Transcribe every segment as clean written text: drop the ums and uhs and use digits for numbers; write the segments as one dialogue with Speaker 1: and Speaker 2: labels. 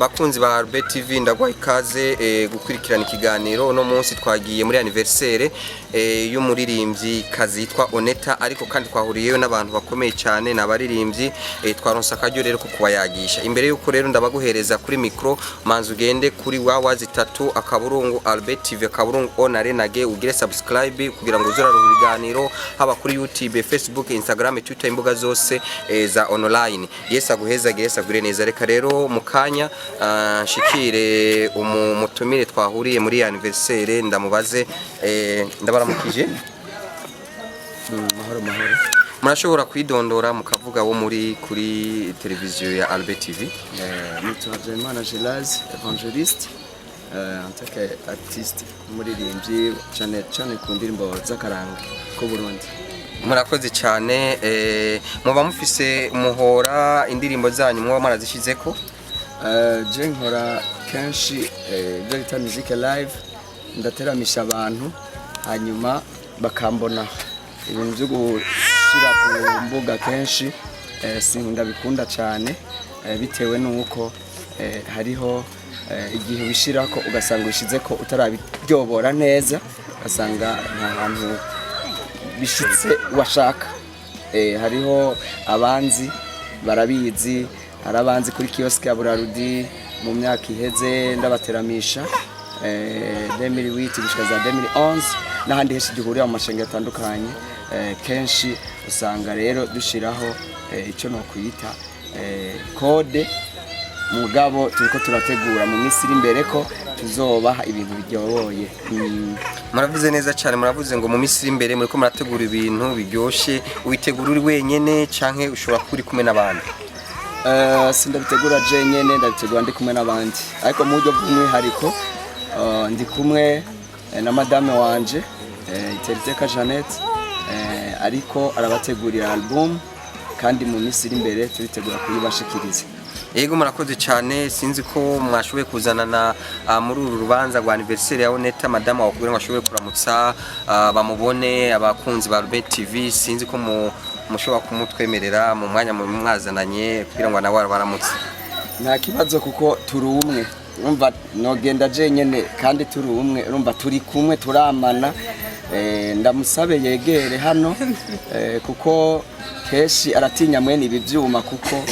Speaker 1: Bakunzi ba Albert TV, ndagwa ikaze gukurikirana ikiganiro. Uno munsi twagiye muri anniversaire y'umuririmbyi kazi yitwa Oneta, ariko kandi twahuriyeyo n'abantu bakomeye cyane, ni abaririmbyi. Twaronse akaryo rero ko kubayagisha. Imbere yuko rero ndabaguhereza kuri micro, manza ugende kuri www.alberttv.onrenage, ugire subscribe kugira ngo uzuraronka ibiganiro haba kuri YouTube, Facebook, Instagram, Twitter, imbuga zose za online. Yesu aguhezagire, Yesu agure neza. Reka rero mu kanya nshikire umutumire twahuriye muri anniversaire, ndamubaze. Ndabaramukije.
Speaker 2: Mahoro, mahoro.
Speaker 1: Murashobora kwidondora, mukavuga wo muri kuri televiziyo ya Albert TV?
Speaker 2: Nitwa Habyarimana Gelase Evangeliste, en tant qu'artiste, umuririmbyi, cyane cyane ku ndirimbo z'akaranga ko Burundi.
Speaker 1: Murakoze cyane. Muba mufise umuhora indirimbo zanyu muba mwarazishizeko?
Speaker 2: Je nkora kenshi ibyo bita musique live, ndateramisha abantu hanyuma bakambona. Ibintu byo gushyira ku mbuga kenshi sindabikunda cyane, bitewe n'uko hariho igihe ubishirako ugasanga ubishizeko utarabiryobora neza, ugasanga nta hantu bishitse washaka. Hariho abanzi barabizi, hari abanzi kuri kiosque ya Burarudi mu myaka iheze ndabateramisha, 2008 gushika za 2011, n'ahandi henshi duhurira mu mashengero atandukanye. Kenshi usanga rero dushiraho icyo nokwita code, mugabo turiko turategura mu minsi iri imbere ko tuzobaha ibintu biryoboye.
Speaker 1: Muravuze neza cyane. Muravuze ngo mu minsi iri imbere muriko murategura ibintu biryoshye. Witegura uri wenyene canke ushobora kuba uri kumwe n'abandi?
Speaker 2: Sindabitegura je nyene, ndabitegura ndi kumwe n'abandi, ariko mu buryo bw'umwihariko ndi kumwe na madame wanje, Iteriteka Jeannette, ariko arabategurira album, kandi mu minsi iri imbere turitegura kuyibashikiriza.
Speaker 1: Yego, murakoze cyane. Sinzi ko mwashoboye kuzanana muri uru rubanza rwa anniversaire ya Oneta madame wawe, kugira ngo ashobore kuramutsa, bamubone abakunzi ba Albert TV. Sinzi ko mushobora kumutwemerera mu mwanya mwazananye kugira ngo nawe baramutse.
Speaker 2: Nta kibazo, kuko turi umwe. Urumva nogenda je nyene kandi turi umwe? Urumva turi kumwe, turamana. Ndamusabe yegere hano, kuko kenshi aratinya mwene ibi vyuma, kuko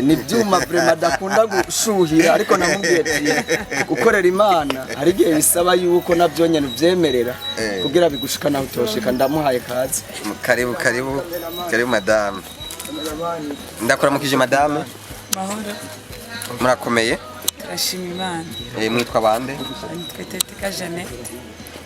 Speaker 2: ni ivyuma vraiment adakunda gushuhira. Ariko namubwiye ati gukorera Imana hari igihe bisaba yuko navyo nyene uvyemerera kugira bigushika naho utoshika. Ndamuhaye kazi.
Speaker 1: Karibu, karibu, karibu madame. Ndakuramukije madame.
Speaker 3: Mahoro.
Speaker 1: Murakomeye?
Speaker 3: Turashima Imana.
Speaker 1: Mwitwa bande?
Speaker 3: Nitwa Iteriteka Jeannette.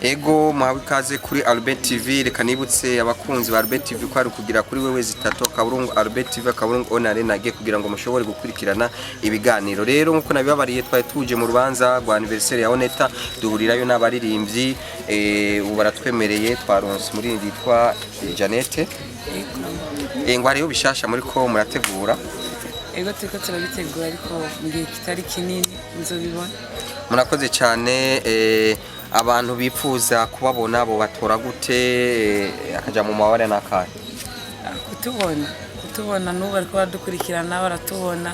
Speaker 1: Ego, muhawe ikaze kuri Albert TV. Reka nibutse abakunzi ba Albert TV ko ari kugira kuri www.alberttv.onrenage kugira ngo mushobore gukurikirana ibiganiro. Rero nkuko nabibabariye, twari tuje mu rubanza rwa anniversaire ya Oneta, duhurirayo n'abaririmbyi. Ubu baratwemereye, twaronse umuririmbyi yitwa Janete. Ngo hariho bishasha muri ko murategura?
Speaker 3: Ego, turiko turabitegura, ariko mu gihe kitari kinini muzobibona.
Speaker 1: Murakoze cyane. Abantu bifuza kubabona bo batora gute? Akaja mu mabara n'akahe?
Speaker 3: Kutubona n'ubu bariko baradukurikirana, baratubona,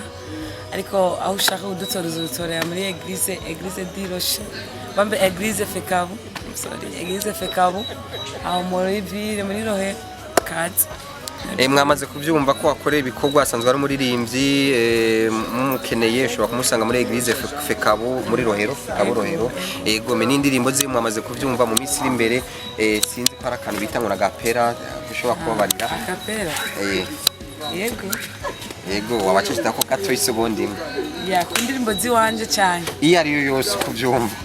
Speaker 3: ariko aho ushaka kudutora uzodutorera muri église du Rocher, bambe église Fekabu, sorry, église Fekabu, aho muri ville, muri Rohero. Kaze.
Speaker 1: Mwamaze kubyumva ko akorera ibikorwa, asanzwe ari umuririmbyi. Mumukeneye ushobora kumusanga muri église Fekabu muri Rohero, Fekabu Rohero. Ego, me n'indirimbo ze mwamaze kubyumva. Mu minsi iri imbere, sinzi ko ari akantu bita ngo nagapera ushobora kubabarira.
Speaker 3: A cappella? Yego.
Speaker 1: Yego, wabacishita ko gato isegonda imwe.
Speaker 3: Ya, ku ndirimbo ziwanje cyane?
Speaker 1: Iyo ariyo yose kubyumva.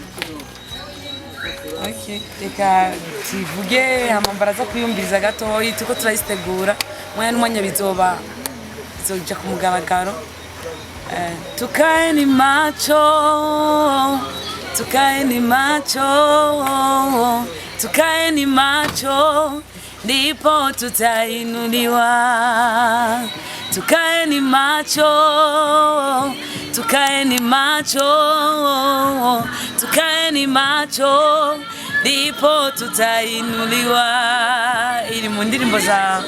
Speaker 3: Okay, reka tuvuge hama baraza kuyumviriza gatoyi. Turiko turayitegura, umwanya n'umwanya bizoba bizoja ku mugaragaro. Tukaeni macho, tukaeni macho, tukaeni macho, ndipo tutainuliwa. Tukaeni macho, tukaeni macho, tukaeni macho, ndipo tutainuliwa. Iri mu ndirimbo za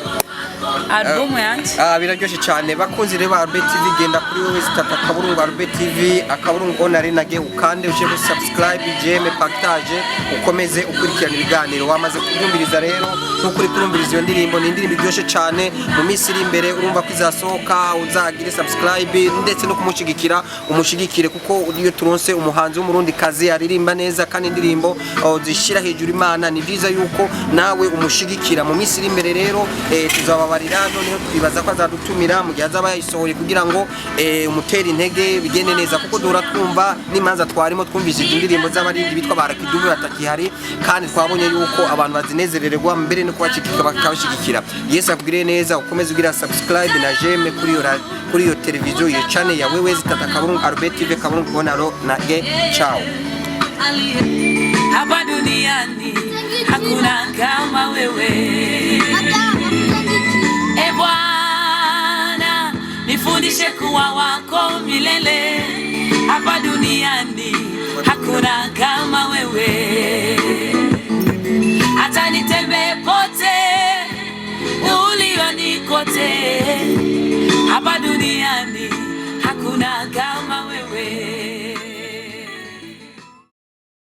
Speaker 3: Album yanje.
Speaker 1: Ah, biraryoshe cyane. Bakunzi rero ba Albert TV, genda kuri wewe zitatu akaburungu Albert TV akaburungu onarenage, ukande ushyire subscribe, j'aime, partage, ukomeze ukurikirana ibiganiro. Wamaze kubyumviriza rero, nkuko uri kurumviriza iyo ndirimbo, ni indirimbo iryoshye cyane. Mu minsi iri imbere urumva ko izasohoka, uzagire subscribe ndetse no kumushigikira, umushigikire, kuko iyo turonse umuhanzi w'Umurundi kazi aririmba neza kandi indirimbo, oh, zishyira hejuru Imana, ni byiza yuko nawe umushigikira. Mu minsi iri imbere rero tuzababarira. Noneho twibaza ko azadutumira mu gihe azaba yayisohoye kugira ngo umutere intege, bigende neza, kuko duhora twumva n'imanza twarimo, twumvise indirimbo z'abaririmbyi bitwa ba Rakidubu batakihari, kandi twabonye yuko abantu bazinezererwa, mbere no kubashigikira bakabashigikira. Yesu akugirire neza, ukomeze ugira subscribe na j'aime kuri iyo televiziyo, iyo channel ya wewe zitata kaburungu Albert TV kaburungu bonaro na ge. Ciao.
Speaker 3: Hapa duniani hakuna kama wewe. E Bwana, nifundishe kuwa wako milele. Hapa duniani hakuna kama wewe. Hata nitembee pote, ulionikote. Hapa duniani.